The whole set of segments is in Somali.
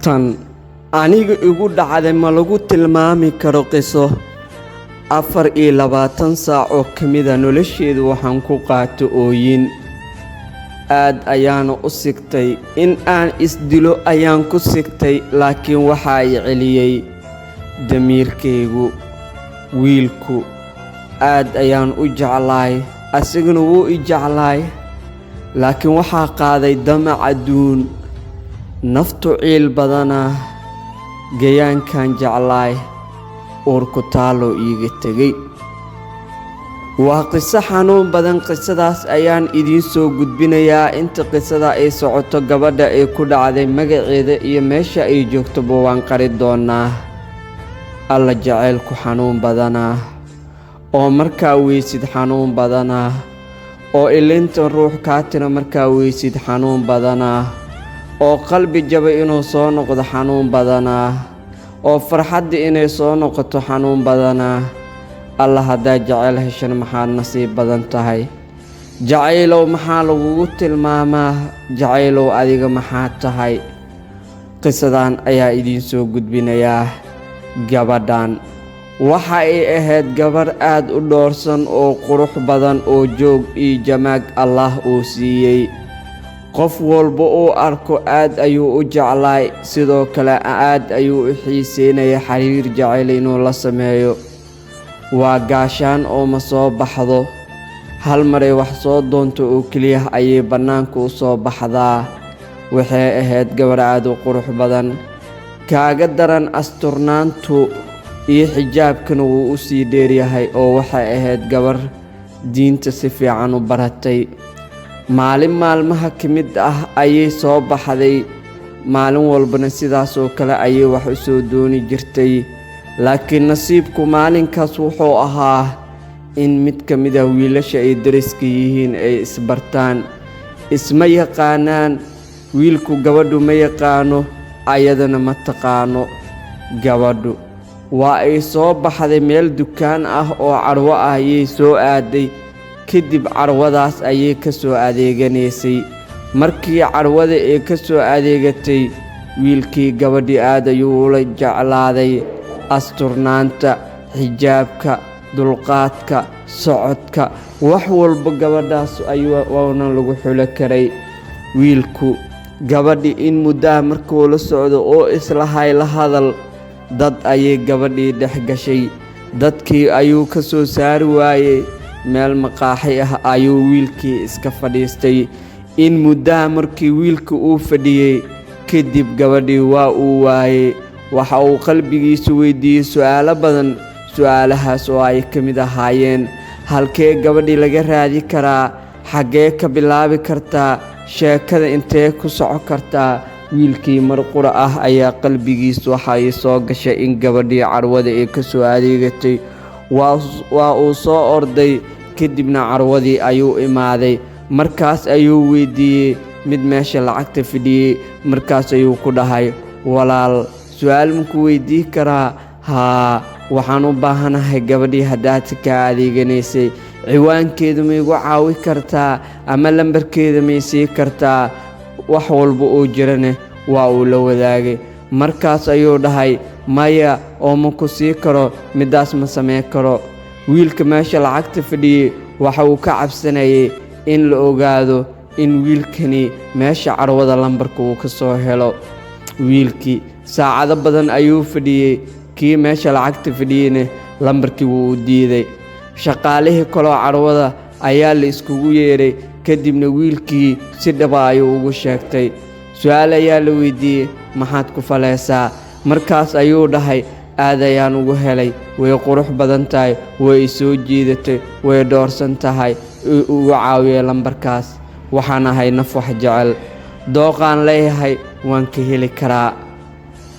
Tan aniga igu dhacday ma lagu tilmaami karo qiso. 24 saac oo ka mid ah nolosheedu waxaan ku qaato ooyin. Aad ayaana u sigtay in aan isdilo ayaan ku sigtay, laakiin waxaa i celiyey damiirkaygu. Wiilku aad ayaan u jeclaay, asagana wuu i jeclaay, laakiin waxaa qaaday damac adduun. Naftu ciil badanaa, gayaankan jeclaay uurku taaloo iiga tegey. Waa qiso xanuun badan. Qisadaas ayaan idiin soo gudbinayaa. Inta qisada ay socoto, gabadha ay ku dhacday magaceeda iyo meesha ay joogtoba waan qari doonaa. Alla, jacaylku xanuun badanaa, oo markaa weysid xanuun badanaa, oo ilinta ruux kaa tira markaa weysid xanuun badanaa, oo qalbi jaba inuu soo noqdo xanuun badanaa, oo farxadda inay soo noqoto xanuun badanaa. Alla, haddaa jacayl heshan, maxaad nasiib badan tahay! Jacaylow, maxaa lagugu tilmaamaa? Jacaylow, adiga maxaad tahay? Qisadan ayaa idiin soo gudbinayaa. Gabadhan waxa ay ahayd gabarh aad u dhoorsan oo qurux badan, oo joog iyo jamaag Allaah uu siiyey. Qof walba uu arko aad ayuu u jeclaay, sidoo kale aad ayuu u xiiseynaya xiriir jacayl inuu la sameeyo. Waa gaashaan oo ma soo baxdo. Hal maray wax soo doonto oo keliya ayay bannaanka u soo baxdaa. Waxay ahayd gabarh aad u qurux badan, kaaga daran asturnaantu iyo xijaabkana wuu u sii dheeryahay, oo waxay ahayd gabarh diinta si fiican u baratay. Maalin maalmaha ka mid ah ayay soo baxday. Maalin walbana sidaas oo kale ayay wax u soo dooni jirtay, laakiin nasiibku maalinkaas wuxuu ahaa in mid ka mid ah wiilasha ay dariska yihiin ay isbartaan. Isma yaqaanaan. Wiilku gabadhu ma yaqaano, ayadana ma taqaano gabadhu. Waa ay soo baxday, meel dukaan ah oo carwo ah ayay soo aaday. Kadib carwadaas ayay ka soo adeeganaysay. Markii carwada ay ka soo adeegatay, wiilkii gabadhii aad ayuu ula jeclaaday. Asturnaanta, xijaabka, dulqaadka, socodka, wax walba gabadhaas ayuu waana lagu xulo karay. Wiilku gabadhii in muddaha markuu la socdo oo islahay la hadal, dad ayay gabadhii dhex gashay. Dadkii ayuu ka soo saari waayey. Meel maqaaxi ah ayuu wiilkii iska fadhiistay. In muddaha markii wiilka uu fadhiyey kadib, gabadhii waa uu waayey. Waxa uu qalbigiisu weydiiyey su'aalo badan, su'aalahaas oo ay ka mid ahaayeen: halkee gabadhii laga raadi karaa? Xaggee ka bilaabi kartaa sheekada? Intee ku soco kartaa? Wiilkii mar qura ah ayaa qalbigiisu waxa ay soo gashay in gabadhii carwada ay ka soo adeegatay. Waa uu soo orday, kadibna carwadii ayuu imaaday. Markaas ayuu weydiiyey mid meesha lacagta fadhiyey. Markaas ayuu ku dhahay: "Walaal, su'aal maku weydii karaa?" "Haa." "Waxaan u baahanahay gabadhii haddaad ka adeeganaysay, ciwaankeedu ma igu caawi kartaa ama lambarkeeda ma isii kartaa?" Wax walba oo jirane waa uu la wadaagay. Markaas ayuu dhahay: "Maya, oo ma ku sii karo, middaas ma samayn karo." Wiilka meesha lacagta fadhiyey waxa uu ka cabsanayay in la ogaado in wiilkani meesha carwada lambarka uu ka soo helo. Wiilkii saacado badan ayuu fadhiyey. Kii meesha lacagta fadhiyeyna lambarkii wuu u diiday. Shaqaalihii kaloo carwada ayaa la iskugu yeedhay. Kadibna wiilkii si dhaba ayuu ugu sheegtay. Su'aal ayaa la weydiiyey: "Maxaad ku faleysaa?" Markaas ayuu dhahay: "Aad ayaan ugu helay, way qurux badan tahay, way i soo jiidatay, way dhoorsan tahay. Ugu caawiyay lambarkaas. Waxaan ahay naf wax jecel, dooqaan leeyahay, waan ka heli karaa."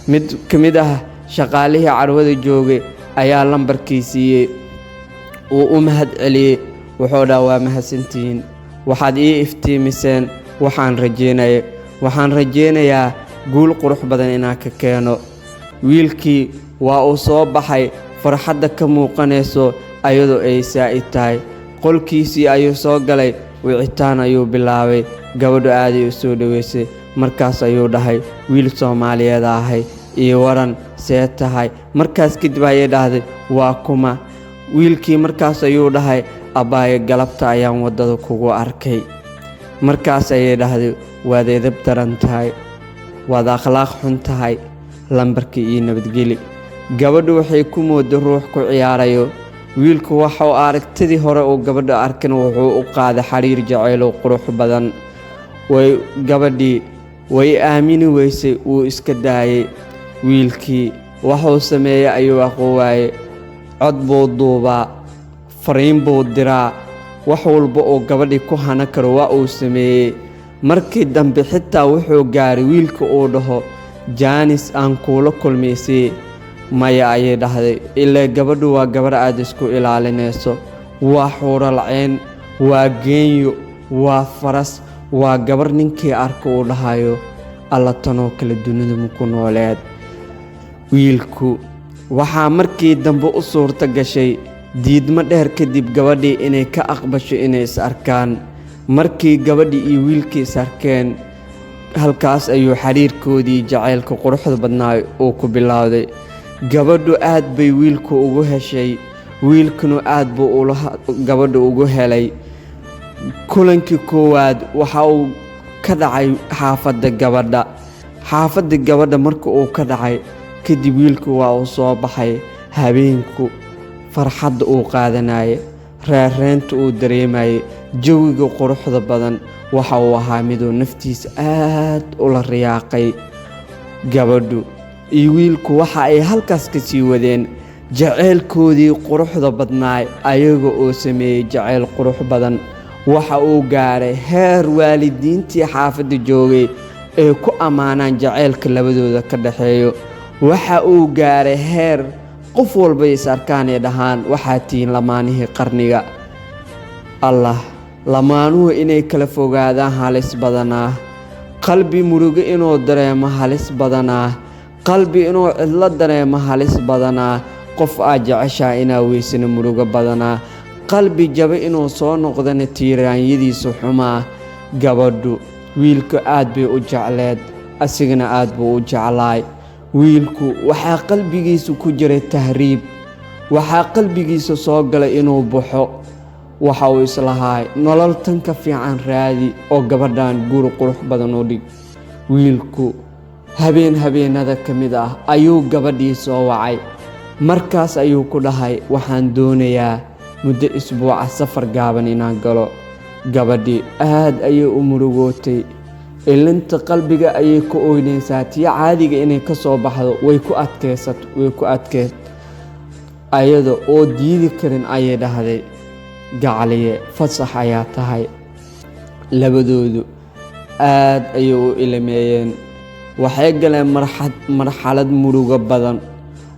Mid ka mid ah shaqaalihii carwada joogay ayaa lambarkii siiyey. Wuu u mahad celiyey. Wuxuu dhaha: "Waa mahadsantihiin, waxaad ii iftiimiseen waxaan rajeynaya. Waxaan rajeynayaa guul qurux badan inaan ka keeno." Wiilkii waa uu soo baxay, farxadda ka muuqanayso ayadoo ay saa'id tahay. Qolkiisii ayuu soo galay, wicitaan ayuu bilaabay. Gabadhu aaday u soo dhoweysay. Markaas ayuu dhahay, "Wiil Soomaaliyeed ahay, iyo waran, see tahay?" Markaas kadib ayay dhahday, "Waa kuma wiilkii?" Markaas ayuu dhahay, "Abbaayo, galabta ayaan waddada kugu arkay." Markaas ayay dhahday, "Waad edab daran tahay, waad akhlaaq xun tahay, lambarkii iyo nabadgeli." Gabadhu waxay ku mooday ruux ku ciyaarayo. Wiilku waxauu aragtidii hore uu gabadha arkin wuxuu u qaaday xariir jacaylow qurux badan. Way gabadhii way aamini weysay, wuu iska daayey. Wiilkii waxuu sameeyey ayuu aqoon waayey. Cod buu duubaa, fariin buu diraa, wax walba uu gabadhii ku hana karo waa uu sameeyey. Markii dambe xitaa wuxuu gaaray wiilka uu dhaho, "Jaanis aan kuula kulmaysay." "Maya," ayay dhahday. Ilaa gabadhu waa gabarh aada isku ilaalinayso, waa xuuralceen, waa geenyo, waa faras, waa gabar ninkii arka uu dhahayo, "Alla, tanoo kale dunida maku nooleed?" Wiilku waxaa markii dambe u suurto gashay diidmo dheer kadib gabadhii inay ka aqbasho inay is arkaan. Markii gabadhii iyo wiilkii is arkeen, halkaas ayuu xiriirkoodii jacaylka quruxda badnaa uu ku bilowday. Gabadhu aad bay wiilku ugu heshay, wiilkuna aad buu gabadha ugu helay. Kulankii koowaad waxa uu ka dhacay xaafadda gabadha. Xaafadda gabadha marka uu ka dhacay kadib, wiilku waa uu soo baxay. Habeenku farxadda uu qaadanayay, reereynta uu dareemayay, jawiga quruxda badan waxa uu ahaa miduu naftiisa aad ula riyaaqay. Gabadhu iyo wiilku waxa ay halkaas ka sii wadeen jaceylkoodii quruxda badnaay, ayaga oo sameeyey jaceyl qurux badan. Waxa uu gaaray heer waalidiintii xaafadda joogay ay ku ammaanaan jaceylka labadooda ka dhexeeyo. Waxa uu gaaray heer qof walba is arkaan ay dhahaan, "Waxaa tihiin lamaanihii qarniga." Allah, lamaanuhu inay kala fogaadaan halis badanaa, qalbi murugo inuu dareemo halis badanaa, qalbi inuu cidlo dareemo halis badanaa, qof aad jeceshaa inaa weysana murugo badanaa, qalbi jaba inuu soo noqdana tiiraanyadiisu xumaa. Gabadhu wiilku aad bay u jecleed, asigana aad buu u jeclaay. Wiilku waxaa qalbigiisa ku jiray tahriib, waxaa qalbigiisa soo galay inuu baxo. Waxa uu islahaay, "Nolol tan ka fiican raadi oo gabadhan guri qurux badan u dhig." Wiilku habeen habeenada ka mid ah ayuu gabadhii soo wacay. Markaas ayuu ku dhahay, "Waxaan doonayaa muddo isbuuca safar gaaban inaan galo." Gabadhii aad ayay u murugootay, ilinta qalbiga ayay ka oynaysaa, tii caadiga inay ka soo baxdo way ku adkeysat, way ku adkeyd. Ayada oo diidi karin ayay dhahday, "Gacaliye, fasax ayaa tahay." Labadoodu aad ayay u ilameeyeen. Waxay galeen marxalad murugo badan.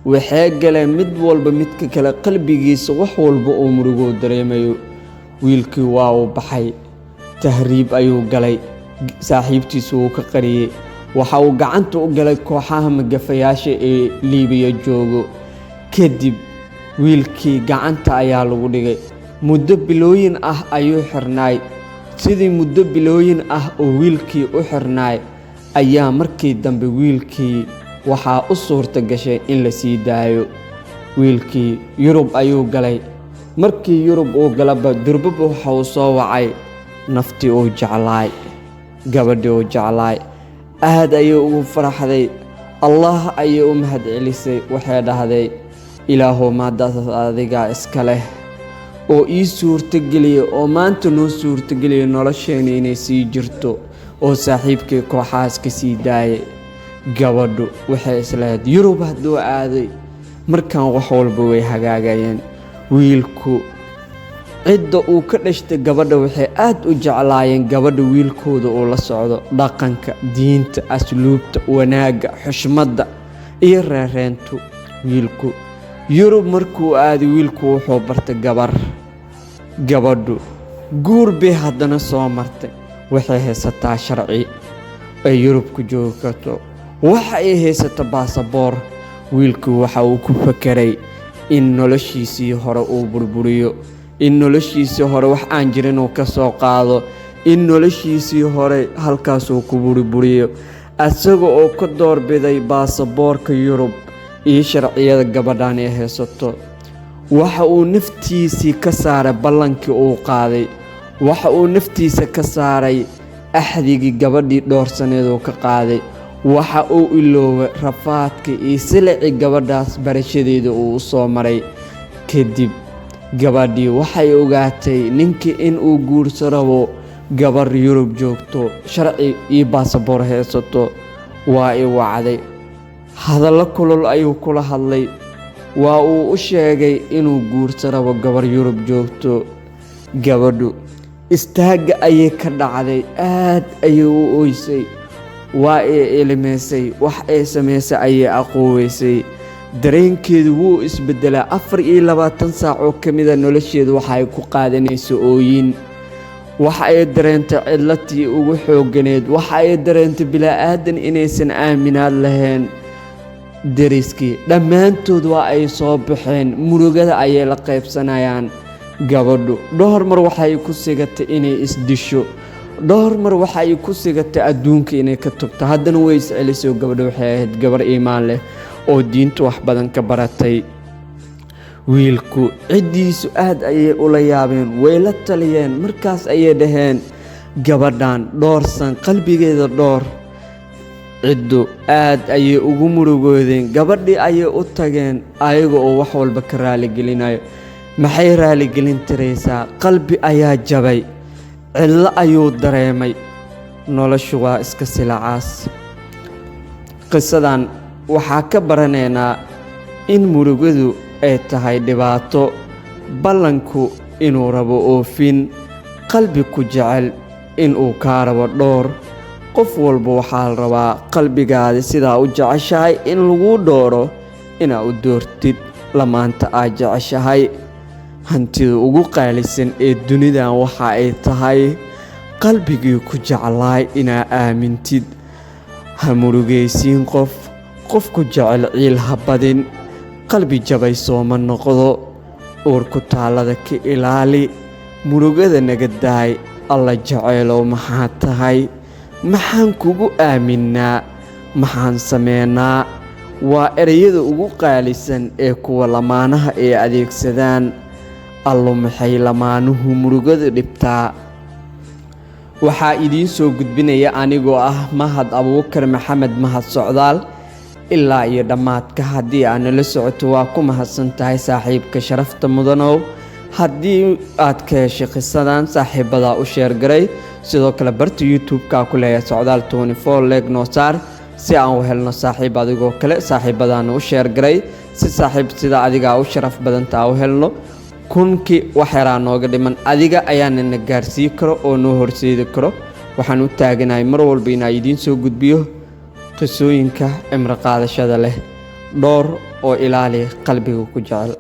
Waxay galeen mid walba midka kale qalbigiisa wax walba oo murugoo dareemayo. Wiilkii waa uu baxay, tahriib ayuu galay, saaxiibtiisu wuu ka qariyey. Waxa uu gacanta u galay kooxaha magafayaasha ee Liibiya joogo. Kadib wiilkii gacanta ayaa lagu dhigay. Muddo bilooyin ah ayuu xirnaay. Sidii muddo bilooyin ah oo wiilkii u xirnaay ayaa markii dambe wiilkii waxaa u suurta gashay in la sii daayo. Wiilkii Yurub ayuu galay. Markii Yurub uu galaba, durbaba waxa uu soo wacay naftii uu jeclaay, gabadhii uu jeclaay. Aad ayay ugu faraxday, Allah ayay u mahadcelisay. Waxay dhahday, "Ilaahow, maadaas adigaa iska leh oo ii suurtageliyay oo maanta noo suurtageliyay nolosheena inay sii jirto oo saaxiibkay kooxahaas ka sii daayay." Gabadhu waxay islahayd, Yurub hadduu aaday markaan wax walba way hagaagayeen. Wiilku cidda uu ka dhashtay gabadha waxay aad u jeclaayeen gabadha wiilkooda uu la socdo, dhaqanka, diinta, asluubta, wanaagga, xushmadda iyo reereentu. Wiilku Yurub markuu aaday, wiilku wuxuu bartay gabar. Gabadhu guur bay haddana soo martay. Waxay haysataa sharci ay Yurub ku joogi karto, waxa ay haysato baasaboor. Wiilku waxa uu ku fakeray in noloshiisii hore uu burburiyo, in noloshiisii hore wax aan jirin uu ka soo qaado, in noloshiisii hore halkaasuu ku buriburiyo, isaga oo ka doorbiday baasaboorka Yurub iyo sharciyada gabadhan ay haysato. Waxa uu naftiisii ka saaray ballankii uu qaaday. Waxa uu naftiisa ka saaray axdigii gabadhii dhowrsaneed uu ka qaaday. Waxa uu iloobay rafaadkii iyo silicii gabadhaas barashadeeda uu u soo maray. Kadib gabadhii waxay ogaatay ninkii in uu guurso rabo gabar Yurub joogto, sharci iyo baasaboor haysato. Waa i wacday, hadallo kulul ayuu kula hadlay. Waa uu u sheegay inuu guurso rabo gabar Yurub joogto. Gabadhu istaagga ayay ka dhacday, aad ayay u oysay, waa ay ilimaysay, wax ay samaysay ayay aqooweysay. Dareenkeedu wuu isbedelaa. 24 saac oo ka mida nolosheedu waxa ay ku qaadanaysa ooyin. Waxa ay dareentay cidlatii ugu xoogganeed. Waxa ay dareentay bilaa-aadan inaysan aaminaad lahayn. Deriskii dhammaantood waa ay soo baxeen, murugada ayay la qaybsanayaan. Gabadhu dhowr mar waxay ku sigatay inay isdisho, dhowr mar waxa ay ku sigatay adduunka inay ka tagto. Haddana way iscelisay. Gabadha waxay ahayd gabar iimaan leh oo diinta wax badan ka baratay. Wiilku ciddiisu aad ayay ula yaabeen, way la taliyeen. Markaas ayay dhaheen, gabadhan dhoorsan, qalbigeeda dhoor. Ciddu aad ayay ugu murugoodeen. Gabadhii ayay u tageen ayaga oo wax walba ka raaligelinayo. Maxay raaligelin tiraysaa? Qalbi ayaa jabay, cidlo ayuu dareemay. Noloshu waa iska silacaas. Qisadan waxaa ka baranaynaa in murugadu ay tahay dhibaato, ballanku inuu rabo oofin, qalbi ku jecel inuu kaa rabo dhowr. Qof walba waxaa la rabaa qalbigaada sidaa u jeceshahay in laguu dhooro, inaa u doortid lamaanta aad jeceshahay. Hantida ugu qaalisan ee dunidan waxa ay tahay qalbigii ku jeclaay inaa aamintid. Ha murugaysiin qof qofku jecel, ciil ha badin. Qalbi jabay sooma noqdo. Uurku taallada ka ilaali. Murugada naga daay. Alla jaceylow, maxaa tahay? Maxaan kugu aaminnaa? Maxaan sameynaa? Waa ereyada ugu qaalisan ee kuwa lamaanaha ay adeegsadaan. Allo, maxay lamaanuhu murugadu dhibtaa? Waxaa idiin soo gudbinaya anigoo ah Mahad Abuukar Maxamed, Mahad Socdaal. Ilaa iyo dhammaadka haddii aad nala socoto, waa ku mahadsan tahay, saaxiibka sharafta mudanow. Haddii aad ka heshay qisadan, saaxiibadaa u share garay. Sidoo kale barta YouTube-ka ku leeyahay Socdaal 24 like noo saar si aan u helno saaxiib adigoo kale. Saaxiibadaana u share garay si saaxiib sida adigaa u sharaf badantaa u helno. Kunkii wax yaraa nooga dhiman, adiga ayaana na gaarsii karo oo noo horseedi karo. Waxaan u taaganahay mar walba inaa idiin soo gudbiyo qisooyinka cimro qaadashada leh. Dhowr oo ilaali qalbiga ku jecel.